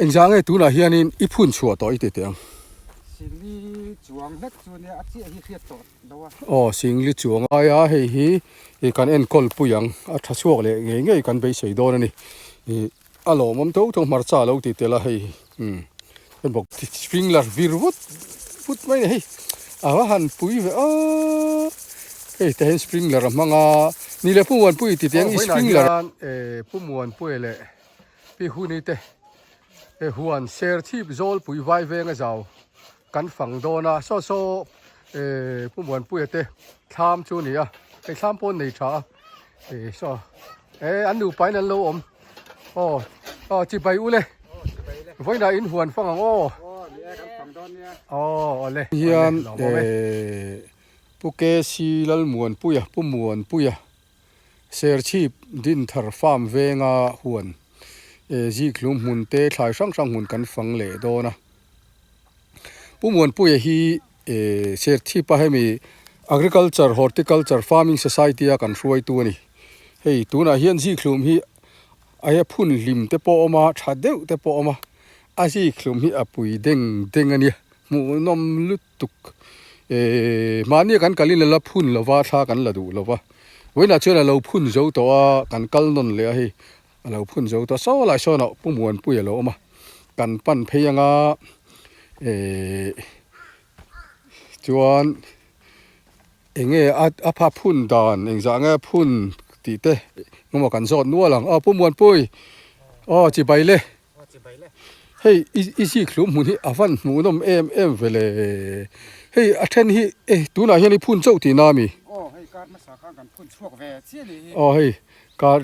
Engzah nge tunah hianin i phun chhuah tawh i ti teh ang? Singli chuang hlek chu nia a chiah hi hriat tawh lo a. Aw singli chuang aia hei hi i kan enkawl pui ang a tha chhuak leh ngei ngei kan beisei dawn a ni. Ih a lawmawm tho tho hmarcha a lo ti tel a hei umm bawk sprinkler vir vut vut mai a ni hei a va han pui ve aw hei tah hian sprinkler a hmang a ni leh Pumuanpui ti teh ang i sprinkler Pumuanpui leh Pi Huni te he huan Serchhip Zawlpui Vaivenga zau kan fang dawn a, saw saw eh Pu Muanpuia te thlam chu a ni a, hei thlam pawh an nei tha a, eh saw eh an nupa in an lo awm aw aw chibai u le vawiinah in huan fang ang aw aw awle hian eh Pu KC Lalmuanpuia Pu Muanpuia Serchhip Dinthar Farm venga huan zikhlum hmun te thlai hrang hrang hmun kan fang leh dawn a. Pu Muanpuia hi Serchhip a hemi Agriculture Horticulture Farming Society a kan hruaitu a ni. Hei tunah hian zikhlum hi a he phun hlim te pawh a awm a, tha deuh te pawh a awm a, a zikhlum hi a pui deng deng a nia, hmuhnawm lut. tuk eh mahni kan kalin a la phun lova thla kan la duh lova vawiinah chuan a lo phun zo tawh a kan kal nawn leh a hei a lo phun zo tawh a saw lai sawn ah Pu Muanpui a lo awm a kan pan phei anga eh chuan eng nge a a pha phun dan engzah nge a phun tih te engemaw kan zawt nual ang aw Pu Muanpui aw chibai le. Hei i zik hlum hmun hi a van hmuhnawm em em ve le. Hei a then hi e tunah hian i phun chauh tihna a mi? Aw hei kar hmasa khan kan phun chhuak ve chiah ni hi. Aw hei kar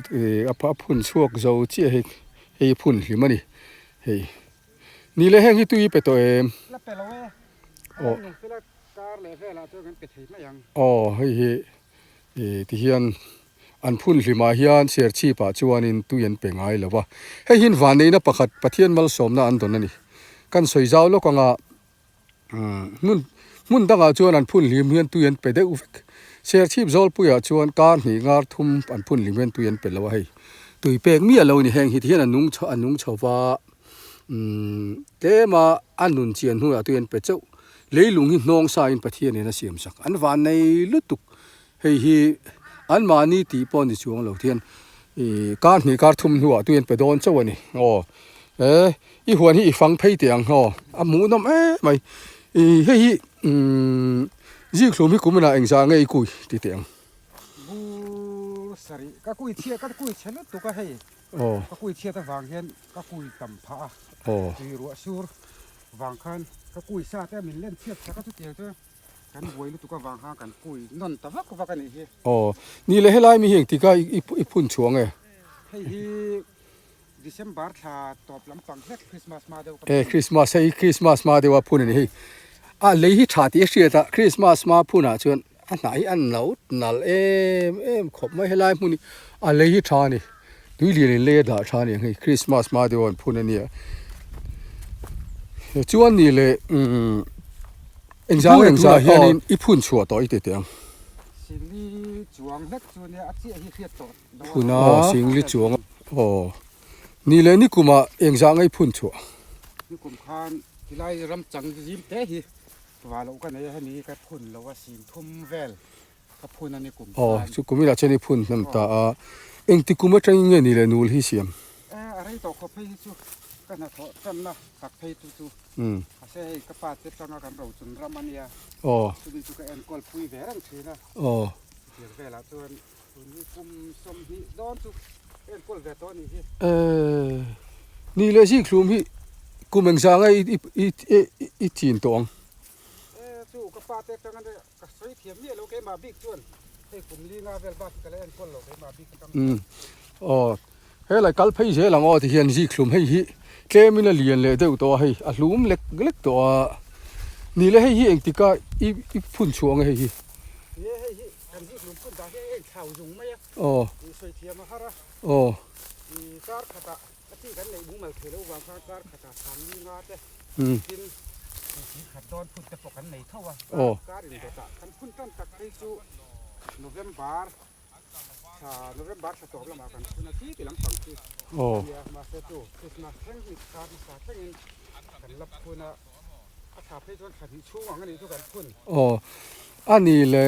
a phun chhuak zo chiah hei hei phun hlim a ni. Hei ni le heng hi tui i pe tawh em? La pe lo e. Aw. Kar leh velah chuan kan pe thei mai ang. Aw hei hi ti hian An phun hlimah hian Serchhipah chuanin tui an pe ngai lo va. Hei hian vanneihna pakhat Pathian malsawmna an dawn a ni. Kan sawi zau lawk anga hmun hmun dangah chuan an phun hlim hian tui an pe deuh vek. Serchhip Zawlpuiah chuan kar hnih ngar thum an phun hlim hian tui an pe lo a hei. Tui pek miah lo a ni heng hi ti hian a nung a nung chho va tlema a nun chian hnuah tui an pe chauh. Leilung hi hnawng sain Pathianin a siamsak. An vannei lutuk. Hei hi anmahni tih pawh ni chuang lo thian ih kar hnih kar thum hnuah tui an pe dawn chauh a ni aw he i huan hi i fang phei teh ang aw a hmuhnawm em mai ih hei hi umm zikhlum hi kum inah engzah nge i kui ti teh ang. Bur sarih ka kui chhiat ka kui chhe lutuk a hei aw ka kui chhiat avang hian ka kui tam phah a aw tui ruah sur vang khan ka kui sa te min len chhiat chak a chutiang chu. Kan buai lutuk avang khan kan kui nawn ta vak vak a nih hi. Aw, ni leh helai mi hi engtik a i phun chhuang e? Hei hi December thla tawp lampang hlek Christmas hma deuh ka phun. E, Christmas hei hi Christmas hma deuh a phun a ni hei. A lei hi tha tih a hriat a, Christmas hma phunah chuan a hnah hi a no nalh em em khawp mai helai hmun hi a lei hi tha a ni. Tui lian in lei a dah tha a ni ang hei Christmas hma deuh an phun a nia. Chuan ni leh umm. Engzah nge tunah hianin i phun chhuah tawh i ti teh ang? Singli chuang hlek chu nia a chiah hi hriat tawh lo a. Phun a, singli chuang aw. Ni leh nikumah engzah nge i phun chhuah? Nikum khan tilai ram chang zim te hi va loh ka nei a hemi hi ka phun lo a sing thum vel ka phun a nikum khan. Aw chu kum inah chuan i phun hnem ta a. Engti kum atangin nge ni leh nul hi siam? E a rei tawh khawp phei hi chu ka hnathawh tanna tak phei chu chu. Mahse hei ka pa te tanga kan rochun ram a nia. Aw. Chumi chu ka enkawl pui ve reng thin a. Aw. Tir velah chuan tun hi kum 20 dawn chu ka enkawl ve tawh a nih hi. Eh, ni leh zikhlum hi kum engzah nge i i i i chin tawh ang? Eh, chu ka pa te tanga ka sawi thiam miah lo keimah bik chuan hei kum li nga vel bak hi ka la enkawl lo keimah bik atang chuan. Aw. Helai kal phei zel ang aw ti hian zik hlum hei hi tlemin a lian leh deuh tawh a hei a hlum lek lek tawh a ni le hei hi engtik a i i phun chhuah ang e hei hi. Ni e hei hi kan zik hlum phun dah hi a inthlau zung mai a aw i sawi thiam a har a aw i kar khatah a chi kan neih mumal thei lo vang khan kar khatah sangli nga te tin chi khat dawn phun te pawh kan nei tho a aw kar indawtah kan phun tan tak phei chu November. Thla November thla tawp lamah kan phun a chi ti lampang khi Aw. Nia mahse chu Christmas thleng ni kar hmasa thlengin kan la phun a, a thla phei chuan thla hnih chhung ang a nih chu kan phun. Aw a ni le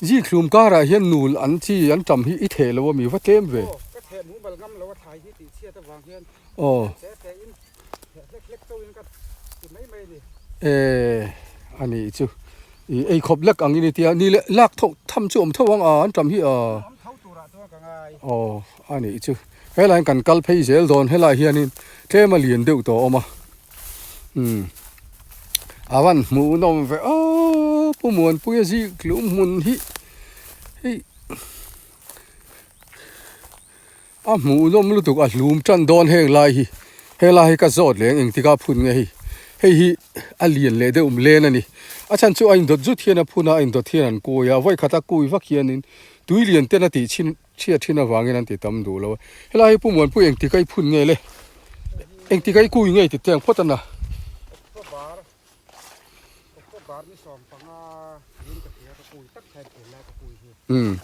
Zikhlum karah hian nul an chi an tam hi i theh lo a mi va tlem ve. Aw ka theh mumal ngam lo a thlai hi tih chhiat avang hian Aw. Te te in theh hlek hlek chauh in ka ti mai mai a ni. E a nih chu. I ei khawp lek ang in i tia ni le lak tho tham chu awm tho ang a an tam hi a. Awm tho turah chuan ka ngai. Aw a nih chu. Helai kan kal phei zel dawn helai hianin tlem a lian deuh tawh a awm a. Umm a van hmuhnawm ve aw Pu Muanpuia zikhlum hmun hi hei. A hmuhnawm lutuk a hlum tan dawn heng lai hi helai hi ka zawt leh ang engtik a phun nge hei hei hi a lian leh deuh len a ni a chhan chu a indawt zut hian a phun a a indawt hian an kui a vawi khat a kui vak hianin tui lian ten a tih chhin chhiat thin avangin an ti tam duh lo a helai hi Pu Muanpui engtik a i phun nge le engtik a i kui nge ti teng phawt a na. Umm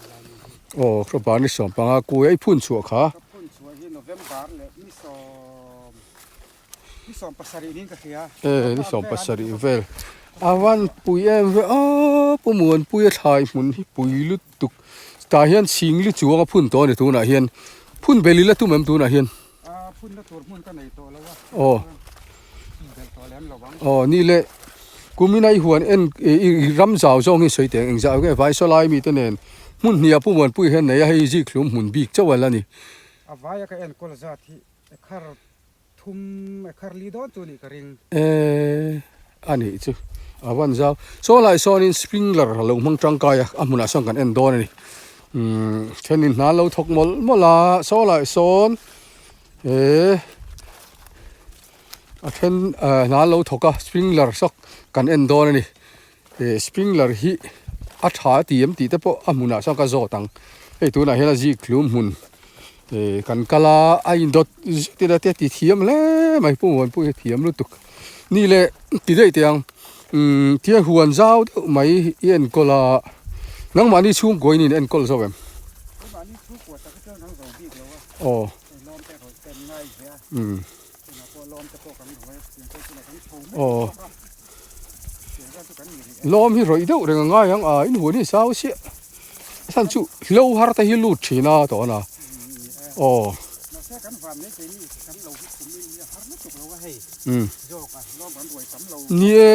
aw October ni 15 kui a i phun chhuah kha. E ni 17 vel a van pui em ve a Pu Muanpuia thlai hmun hi pui lutuk tah hian chhing li chuang a phun tawh a ni tunah hian phun belh ila tum em tunah hian. Aw aw ni le kumina i huan en i ram zau zawng hi sawi teh ang engzah nge vai saw lai mite nen hmun hnih ah Pu Muanpui hian nei a hei zik hlum hmun bik chauh a la ni. A vaia ka enkawl zat hi ekhar thum ekhar li dawn chu nih ka ring. E a nih chu a van zau saw lai sawnin sprinkler a lo hmang tangkai a a hmunah sawn kan en dawn a ni umm thenin hna an lo thawk mawlh mawlh a saw lai sawn he a then ah hna an lo thawk a sprinkler sawk kan en dawn a ni he sprinkler hi a tha a ti em tih te pawh a hmunah sawn ka zawt ang hei tunah hian a zik hlum hmun eh kan kal a a indawt zet ila te a ti thiam hle mai Pu Muanpuia hi thiam lutuk ni leh ti daih teh ang umm tia huan zau deuh mai i enkawl a nangmahni chhungkua in enkawl zo em? Aw. Umm. Aw. Lawm hi rawih deuh reng a ngai ang a in huan hi zau chiah a chhan chu hlo har te hi lut thin a tawh na. Aw. Umm. Ni e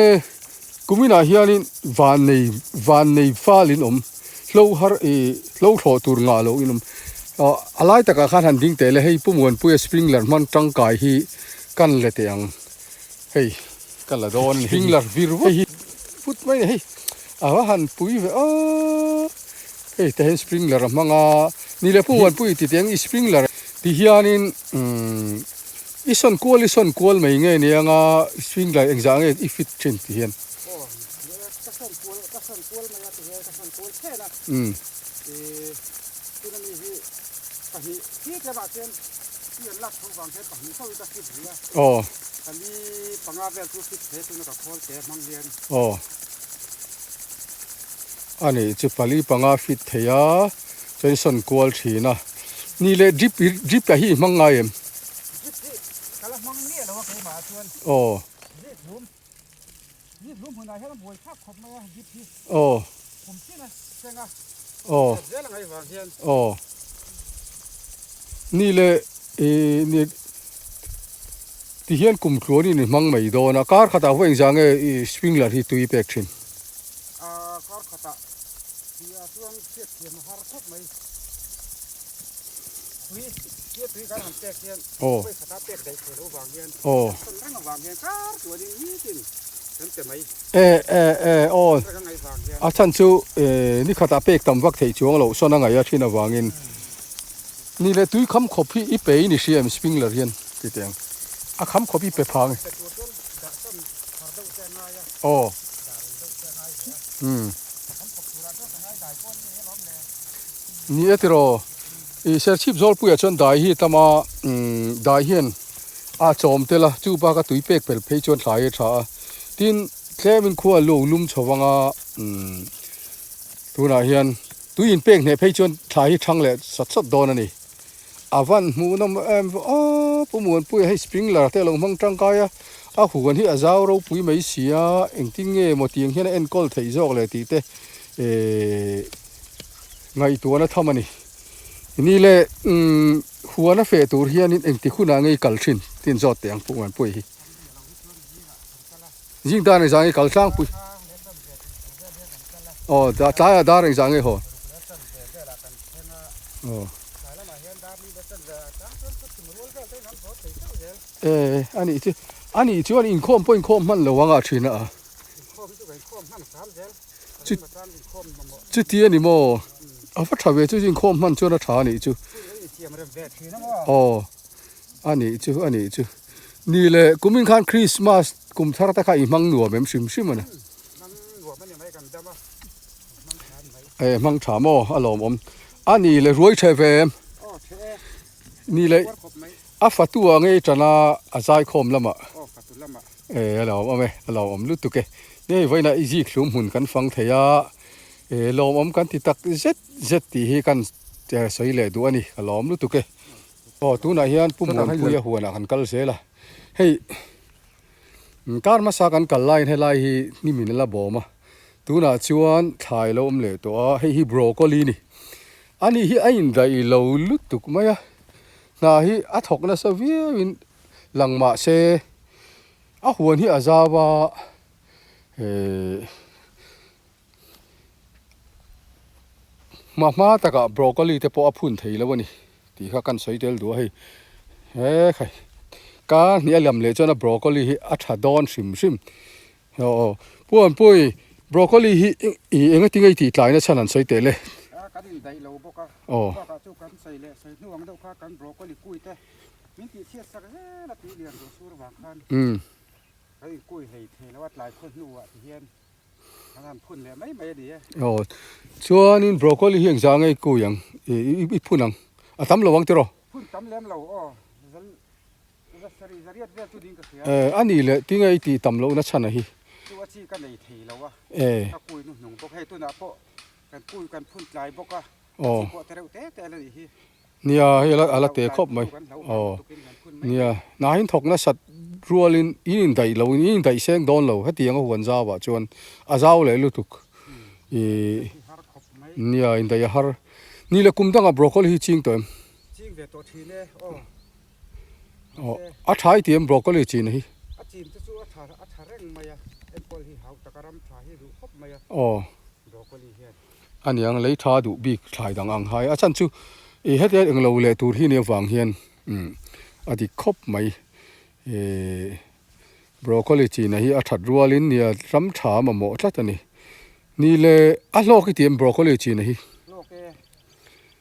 kuminah hianin van nei van nei fal in awm hlo har ih hlo thlawh tur ngah loh in awm ah a lai takah khan han ding teh le hei Pu Muanpuia sprinkler hman tangkai hi kan la teh ang hei ka la dawn a ni sprinkler vir vut hei hi vut mai a ni hei a va han pui ve aw hei te hian sprinkler a hmang a ni le Pu Muanpui ti teh ang i sprinkler ti hianin umm i sawn kual i sawn kual mai nge nia anga sprinkler engzah nge i fit thin ti hian. Umm. Aw. Aw. A nih chu pali panga fit thei a, chuan i sawn kual thin a. Ni leh drip drip lah hi i hmang ngai em? Aw. Aw. Aw. Aw. Ni leh ih ni ti hian kum tluanin i hmang mai dawn a, kar khatah pawh engzah nge ih sprinkler hi tui pek thin? Aw. Aw. E e e aw a chhan chu e ni khatah pek tam vak theih chuang loh sawn a ngaih a thin avangin ni leh tui kham khawp hi i pe in i hria em sprinkler hian ti teh ang a kham khawp i pe phang e aw umm ni e tiraw i serchhip zawlpuiah chuan dai hi tam a umm dai hian a chawm tel a chu bak a tui pek pel phei chuan thlai a tha a tin tlemin khua a lo lum chho vang a umm tunah hian. Tui in pek hneh phei chuan thla hi thang leh sawt sawt dawn a ni. A van hmuhnawm em aw Pu Muanpuia hei sprinkler te a lo hmang tangkai a, a huan hi a zau ropui mai si a, engtin nge maw tiang hian a enkawl theih zawk le tih te ehh ngaihtuahna tham a ni. Ni le umm huan a feh tur hianin engti hunah ngei kal thin tin zawt teh ang Pu Muanpuia hi. Zing dar engzah nge kal tlangpui? Aw tlaiah dar engzah nge haw? Aw. E ani chu ani chuan inkhawm pawh inkhawm hman lo anga thin a. Chu chuti ani maw? A va tha ve chu inkhawm hman chuan a tha anih chu. Aw. A nih chu, a nih chu. Ni le, kumin khan Christmas kum thar te kha i hmang nuam em hrim hrim a ni. Hmang nuam a ni mai kan dam a, hmang tha ni mai. E, hmang tha maw? A lawmawm. A ni le, ruai the ve em? Aw, the e. Ni le, a fatu ah ngei tan a, a zaikhawm lamah. Aw, fatu lamah. E, a lawmawm e, a lawmawm lutuk e. Ni hei vawiinah i zik hlum hmun kan fang thei a, e, lawmawm kan ti tak zet zet tih hi kan sawi leh duh a ni, ka lawm lutuk e. Aw tunah hian Pu Muanpuia huanah kan kal zel a, hei kar hmasa kan kal laiin helai hi hnimin a la bawm a, tunah chuan thlai a lo awm leh tawh a, hei hi broccoli a ni, ani hi a indaih lo lutuk mai a, hna hi a thawk nasa viauin lang mah se a huan hi a zau a, ehh. Hma hma takah broccoli te pawh a phun thei lo a ni tih kha kan sawi tel duh a hei he khai ka hnih a lam leh chuan a broccoli hi a tha dawn hrim hrim aw aw puanpui broccoli hi ih eng atinge i tih tlai na chhan an sawi teh le a kan indaih lo bawk a aw bakah chu kan sawi leh sawi hnu ang deuh kha kan broccoli kui te min tih chhiat sak zel a tui lian duh sur vang khan kan inkui hlei thei lo a tlai khaw hnuah ti hian An han phun leh mai mai a ni e. Aw, chuanin broccoli hi engzah nge i kui ang, i phun ang? A tam lo ang tiraw? Phun tam lem lo aw, za sarih zariat vel chu ding ka hria. E, a nih leh tinge i tih tam lohna chhan a hi? Chu a chi ka nei thei lo a, E. ka kui hnuhnung bawk. Hei tunah pawh kan kui kan phun tlai bawk a, Aw. a chi pawh te reuh te te a la nih hi. Nia, hei a la te khawp mai. Aw. Nia, nahin thawk nasat rualin in indaih lo, in indaih seng dawn lo. Hetiang a huan zauah chuan a zau leh lutuk. Ih, nia, indaih a har. Ni le kum dangah broccoli hi ching tawh em? Ching ve tawh thin e, aw. Aw, a tha i ti em broccoli chin hi? A chin te chu a tha, a tha reng mai a. Enkawl hi hau taka ram tha hi duh khawp mai a. Aw. Broccoli hian. Aniang lei tha duh bik thlai dang ang hai a chhan chu ih hetiang englo leh tur hi nia vang hian umm a dik khawp mai ihh broccoli china hi a that rualin nia ram tha a mamawh tlat a ni ni le a hlawk i ti em broccoli china hi. Hlawk e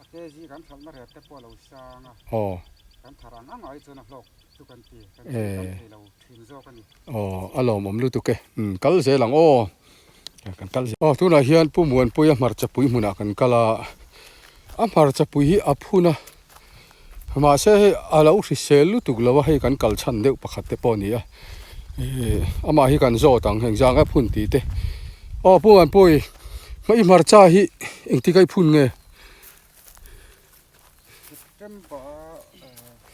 a kg kan thalhna rep te pawh a lo sang a aw kan thar ang ang ai chuan a hlawk chu kan ti kan ti tam thei lo thin zawk a ni. Aw a lawmawm lutuk e umm kal zel ang aw. Kan kal zel. Aw tunah hian Pu Muanpuia hmarchapui hmunah kan kal a, a hmarchapui hi a phun a, mahse hei a lo hrisel lutuk lo a, hei kan kal chhan deuh pakhat te pawh a ni a, ih amah hi kan zawt ang heng zang a phun tih te. Aw Pu Muanpui, i hmarcha hi engtik a i phun nge? September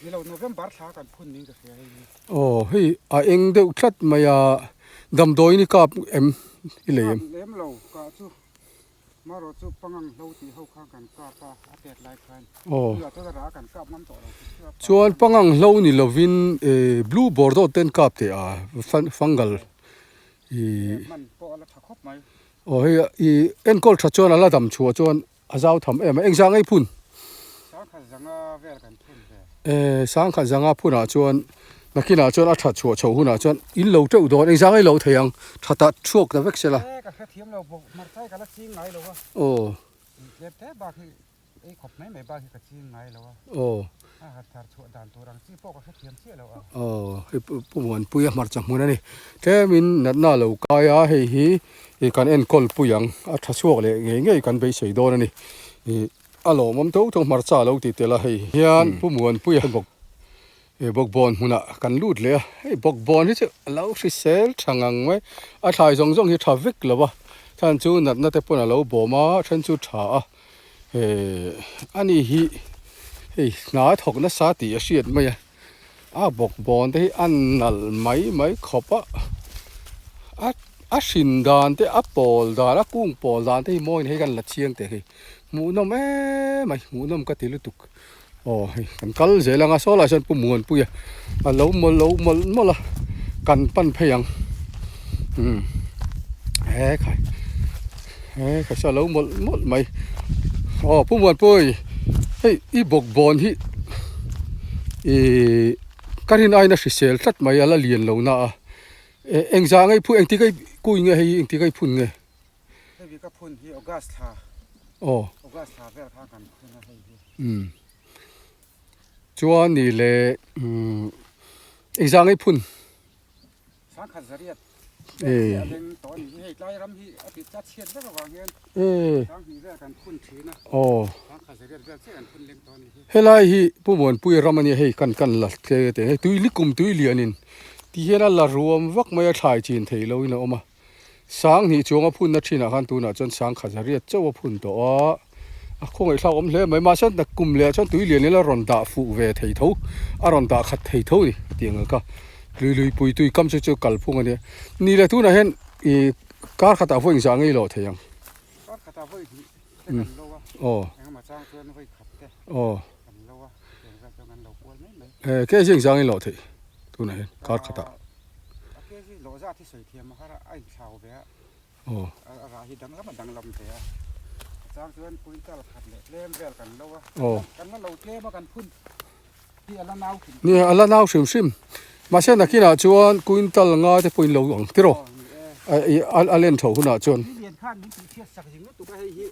ni lo November thla kan phun niin ka hria hei hi. Aw hei a eng deuh tlat mai a, damdawiin i kap em i lei em? Kap lem lo kah chu marawh chu pangang hlo tih ho khan kan kap a, a pet lai khan. Aw. Tunah chuan a rah kan kap ngam tawh lo chu chu a pa. Chuan pangang hlo ni lovin blue bordeaux ten kap teh a fungal i. Hman pawh a la tha khawp mai. Aw hei i enkawl tha chuan a la dam chhuah chuan A zau tham em a, engzah ngei phun? Sangkhat zanga vel kan phun ve. E, sangkhat zanga phunah chuan nakinah chuan a that chhuah chhoh hunah chuan in lo teuh dawn, engzah ngei lo thei ang, that ah chhuak ta vek sela. E, ka hrethiam lo bawk, hmarchai ka la ching ngai lo a. Aw. Tlem te bak hi ei khawp mai mai bak hi ka ching ngai lo a. Aw. A hat thar chhuah dan tur ang chi pawh ka hrethiam chiah lo a. Aw, hei Pu Muanpuia hmarcha hmun a ni. Tlemin natna a lo kai a, hei hi ih kan enkawl pui ang, a tha chhuak leh ngei ngei kan beisei dawn a ni. Ih a lawmawm tho tho hmarcha a lo ti tel a, hei hian Pu Muanpuia bawk ih bawkbawn hmunah kan lut leh a, hei bawkbawn hi chu a lo hrisel tha ngang mai, a thlai zawng zawng hi tha vek lo a, chhan chu natna te pawn a lo bawm a, then chu tha a. Ani hi hei hna a thawk nasa tih a hriat mai a, a bawk bawn te hi a nalh mai mai khawp a, a a hrin dan te a pawl dan a kung pawl dan te hi mawiin hei kan la chiang teh hei hmuhnawm em mai hmuhnawm ka ti lutuk aw hei kan kal zel ang a saw lai sawn Pu Muanpuia a lo mawlh lo mawlh mawlh a kan pan phei ang umm he khai he khai saw a lo mawlh mawlh mai aw Pu Muanpui hei i bawk bawn hi ihh ka rin aiin a hrisel tlat mai a la lian lo na a engzah nge i phun engtik a i kui nge hei hi engtik a i phun nge. Hei ka phun hi August thla Aw. August thla vel khan kan phun a hei hi. Umm. Chuan ni le umm engzah nge i phun? Sangkhat zariat vel a leng tawh a ni hi hei tlai ram hi a ti a chhiat vek avang hian sanghnih vel kan phun thin a. Aw. Sangkhat zariat vel chiah kan phun leng tawh a ni hi. Helai hi Pu Muanpuia ram a nia hei kan kan la tle te hei tui likum tui lianin ti hian a la ruam vak mai a thlai chin theih loin a awm a. Sanghnih chuang a phunna thinah khan tunah chuan sangkhat zariat chauh a phun tawh a, a khawngaihthlak awm hle mai. Mahse kum leh ah chuan tui lian ila rawn dah fuh ve thei tho, a rawn dah khat thei tho a ni tih ang ka tui lui pui tui kam chu chu kalphung a nia. Ni leh tunah hian ih kar khatah vawi engzah ngei lawh thei ang. Kar khatah vawi hnih te kan lo a, engemaw chang chuan vawi khat te kan lo a, tiang vel chuan kan lo kual mai mai. Kg engzah ngei lawh theih tunah hian kar khatah. A kg lawh zat hi sawi thiam a har a, a inthlau ve a, a rah hi danglam a danglam ve a, a chang chuan quintal khat leh tlem vel kan lo a, kan la lo tlem a kan phun hi a la nau hrim hrim. Nia a la nau hrim hrim, mahse nakinah chuan quintal nga te pawhin lo ang tiraw, a len tho hunah chuan. Ni lian khan min tih chhiat sak zing lutuk a hei hi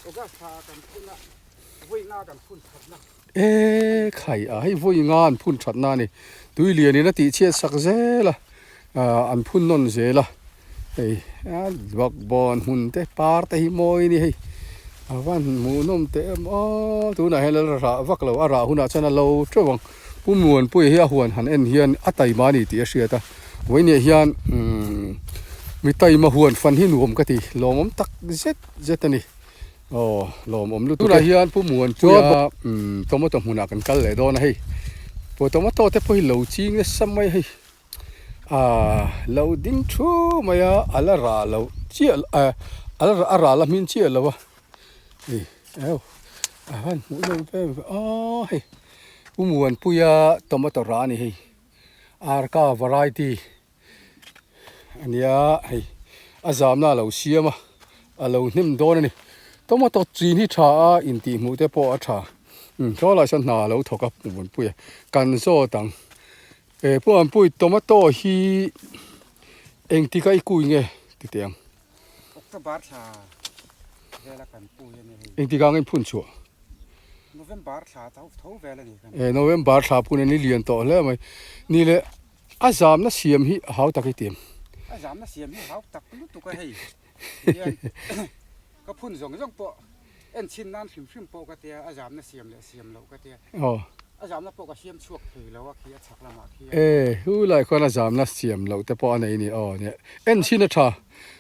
August thla ah kan phun a, vawi nga kan phun that na. E khai a, hei vawi nga an phun that na a ni. Tui lian in a tih chhiat sak zel a, an phun nawn zel a. Hei a bawk bawn hmun te par te hi mawi a ni hei. A van hmuhnawm teh em aw, tunah hian a rah vak lo, a rah hunah chuan a lo teuh ang. Pu Muanpuia hi a huan han en hian a taima a ni tih a hriat a. Vawiinah hian umm mi taima huan fan hi nuam ka ti, lawmawm tak zet zet a ni. Aw lawmawm lutuk e. Tunah hian Pu Muanpuia tomato hmunah kan kal leh dawn a hei. Pawh tomato te pawh hi lo ching nasa mai a hei. Aaa lo ding thu mai a, a la rah lo chiah a a rah la hmin chiah lo a. Hei eu a han hmuh nawm ve ve aw hei Pu Muanpuia tomato rah a ni hei. Arka variety. A nia hei a zamna a lo siam a a lo hnim dawn a ni tomato chin hi tha a intih hmuh te pawh a tha umm tlawlai sawn hna a lo thawk a Puanpui a kan zawt ang eh Puanpui tomato hi engtik a i kui nge ti teh ang. October thla vela kan pui a ni hei. Engtik ah nge in phun chhuah? November thla tho vel a ni kan. Eh November thla phun a ni lian tawh hle mai ni leh. A zamna siam hi a hau tak i ti em? A zamna siam hi a hau tak lutuk a hei. Tihian ka phun zawng zawng pawh en chhin nan hrim hrim pawh ka tia a zamna siam leh siam loh ka tia. Aw. A zamna pawh ka siam chhuak thei lo a khi a chhak lamah khi a. E hu lai khuan a zamna siam loh te pawh a nei a ni aw nia. En chhin a tha.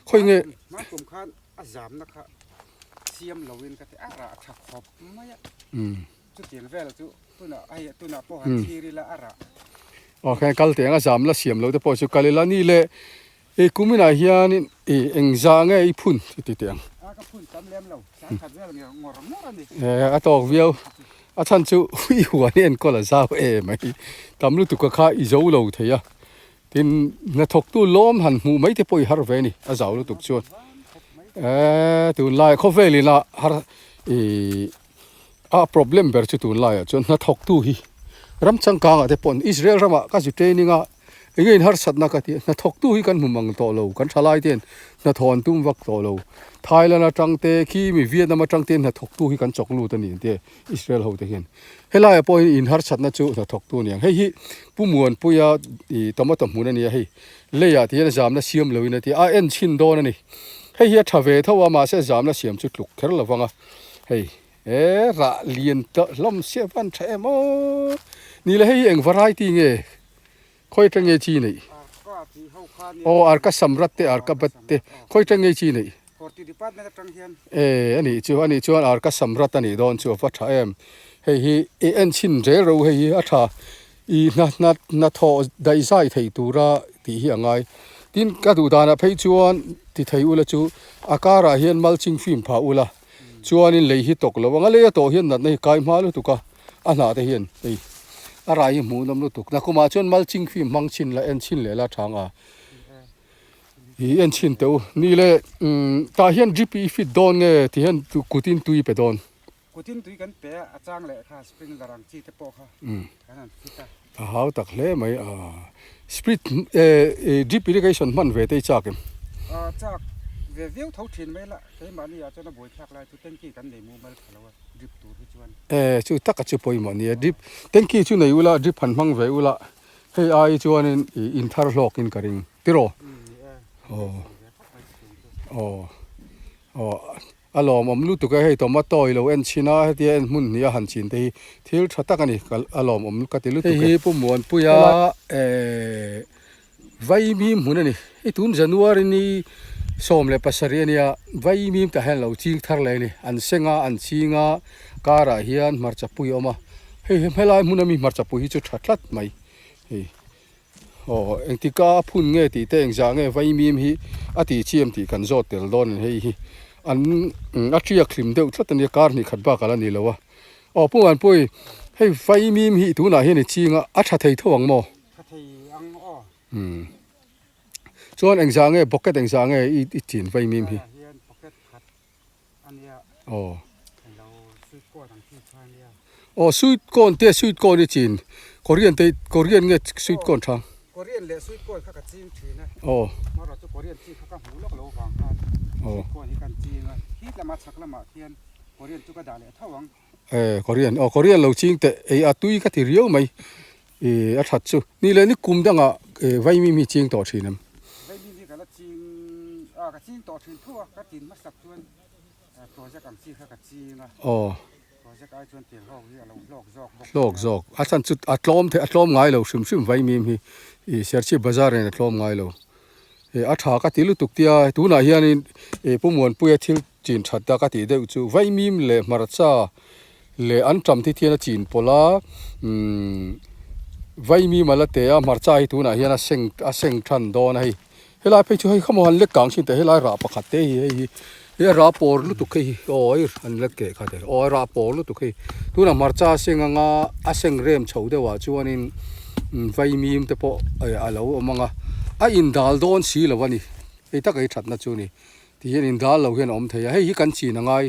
Khawi nge. Hman kum khan a zamna kha siam loin ka ti a rah tha khawp mai a. Chutiang vel chu tunah hei tunah pawh han thlir ila a rah. Aw khan kal teh ang a zam la siam lo te pawh chu kal ila ni le i kuminah hianin i engzah nge i phun chu ti teh ang. A ka phun tam lem lo sangkhat vel nge ngawr ngawr a ni. E a tawk viau a chhan chu i huan i enkawl a zau em mai tam lutuk a kha i zo lo thei a tin hnathawktu lawm han hmuh mai te pawh i har ve a ni a zau lutuk chuan e tunlai khawvel ina har i. A problem ber chu tunlaiah chuan hnathawktu hi ram changkangah te pawh Israel ramah ka zu training a eng nge in harsatna ka tih a hnathawktu hi kan hmu mang tawh lo kan thalai te hian hnathawh an tum vak tawh lo Thailand atang te khi mi Vietnam atang te hian hnathawktu hi kan chawk lut a ni ang te Israel ho te hian helaiah pawh hian in harsatna chu hnathawktu a ni ang hei hi Pu Muanpuia ih tomato hmun a ni a hei leiah ti hian zamna siam loin a ti a en chhin dawn a ni hei hi a tha ve tho a mahse zamna siam chu tluk kher lo vang a. Hei he rah lian tawh hlawm sia van tha em aw ni le hei hi eng variety nge khawi atang nge chi neih aw arka samrat te arka bat te khawi atang nge chi neih. Horti department atang hian. E anih chu anih chuan Arka Samrat anih dawn chu a va tha em. Hei hi i en chhin rel ro hei hi a tha i hna hna hnathawh daihzai thei tura tih hi a ngai. Tin ka duh danah phei chuan ti thei ula chu a karah hian mulching film phah ula chuanin lei hi tawk lo ang a lei a tawh hian natna hi kai hma lutuk a a hnah te hian hei a rai hi hmuhnawm lutuk. Nakumah chuan mulching film hmang chhin la en chhin leh la tha ang a. I en chhin teh u. Ni le tah hian drip i fit dawn nge ti hian kutin tui pe dawn. Kutin tui kan pe a, a chang leh kha sprinkler ang chi te pawh kha kan han fit a. A hau tak hle mai a. Sprit drip irrigation hman ve te i chak em? A chak ve viau tho thin mai la, keimahni ah chuan a buaithlak lai chu tanky kan nei mumal tha lo a drip tur hi chuan. E chu taka chu pawimawh nia drip tanky chu nei ula drip han hmang ve ula Hei ai chuanin i inthar hlawkin ka ring tiraw? Aw aw aw a lawmawm lutuk e hei tomato i lo en chhin a hetia en hmun hnih a han chin te hi thil tha tak a ni ka a lawmawm ka ti lutuk e. Hei hi Pu Muanpuia eh Vaimim hmun a ni hei tun January ni 17 a nia Vaimim tah hian a lo ching thar leh a ni an seng a an ching a karah hian hmarcha pui a awm a. Hei hi helai hmun ami hmarcha pui hi chu tha tlat mai hei aw engtika a phun nge tih te engzah nge vaimim hi a tih chiam tih kan zawt tel dawn a ni hei hi an a tiak hlim deuh tlat a nia kar hnih khat bak ala ni lo a aw Pu Vanpui hei vaimim hi tunah hian i ching a a tha thei tho ang maw? Tha thei ang aw. Umm chuan engzah nge bucket engzah nge i chin vaimim hi? Helaiah hian bucket khat Aw. Aw sweet corn te sweet corn i chin Korean te Korean nge sweet corn tha. Korean leh sweet corn kha ka ching thin a. Aw. Mara chu Korean chi kha ka hmu lawk lo vang khan sweet corn hi kan ching a. Hit lama chhak lamah khian Korean chu ka dah leh tho ang. E Korean aw Korean lo ching teh ei a tui ka ti riau mai e a that chu ni leh ni kum dangah e vaimim hi ching tawh thin em. Vaimim hi ka la ching a ka ching tawh thin tho a ka tin hmasak chuan project ang chi kha ka ching a aw project ai chuan tir hlawk hi a lo hlawk zawk bawk hlawk zawk a chhan chu a tlawm thei a tlawm ngai lo hrim hrim vaimim hi i Serchhip bazar in a tlawm ngai lo e a tha ka ti lutuk tia tunah hianin e Pu Muanpuia thil Chin that ta ka tih deuh chu vaimim leh hmarcha leh an tam thi thian a chin pawlh a umm vaimim a la te a hmarcha hi tunah hian a seng a seng than dawn a hei helai phei chu hei khamaw han lek kang thin teh helai rah pakhat te hi hei hi hei a rah pawr lutuk hei hi aw hei an lek keh kha te aw a rah pawr lutuk hei tunah hmarcha a seng anga a seng rem chho deuh ah chuanin vaimim te pawh a lo awm ang a a indal dawn si lo a ni hei tak ei thatna chu a ni. Ti hian in dal lo hian a awm thei a, hei hi kan chin a ngai,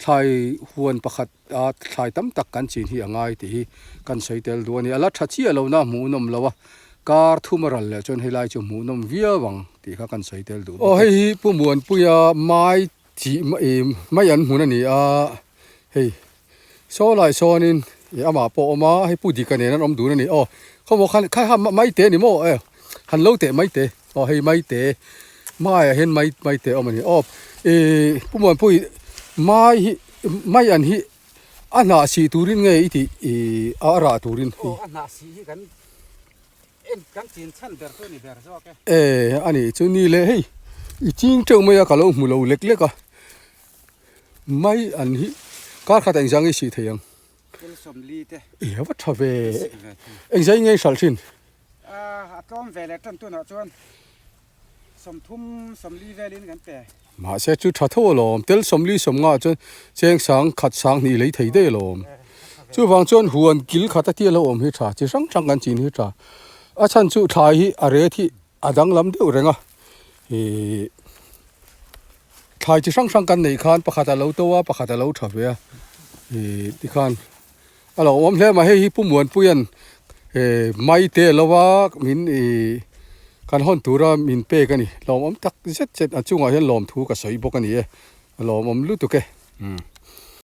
thlai huan pakhat a thlai tam tak kan chin hi a ngai tih hi kan sawi tel duh a ni. A la tha chiah lo na hmuhnawm lo a, kar thum a ral leh chuan helai chu hmuhnawm viau ang tih kha kan sawi tel duh bawk e. Aw hei hi Pu Muanpuia mai chi mai an hmun a ni a, hei saw lai sawnin ih amah pawh a awm a, hei Pu Dika nen an awm dun a ni. Aw khawmaw khan kha kha maite a ni maw? Han lo teh maite. Aw hei maite maiah hian mai maite a awm a ni aw ih Pu Muanpui mai hi mai an hi a hnah sih turin nge i tih ih a rah turin hi. Aw a hnah sih hi kan en kan chin chhan ber chu a ni ber zawk e. E a nih chu ni le hei i ching teuh mai a ka lo hmu lo lek lek a mai an hi kar khat engzah nge i sih thei ang. Thil 40 te. I va tha ve engzah nge i hralh thin. A tlawm ve leh tan tunah chuan 30 40 velin kan pe. Mahse chu tha tho alawm, tel 40 50 chuan cheng sang khat sang hnih lei thei daih alawm. Chuvang chuan huan kil khat a tia lo awm hi tha, chi hrang hrang kan chin hi tha. A chhan chu thlai hi a ret hi a danglam deuh reng a, ih thlai chi hrang hrang kan neih khan pakhat a lo to a, pakhat a lo tha ve a, ih tikhan. A lo awm hle mai hei hi Pu Muanpuia'n mai te lo a min ih kan hawn tura min pek a ni lawmawm tak zet zet a chungah hian lawmthu ka sawi bawk a ni e a lawmawm lutuk e.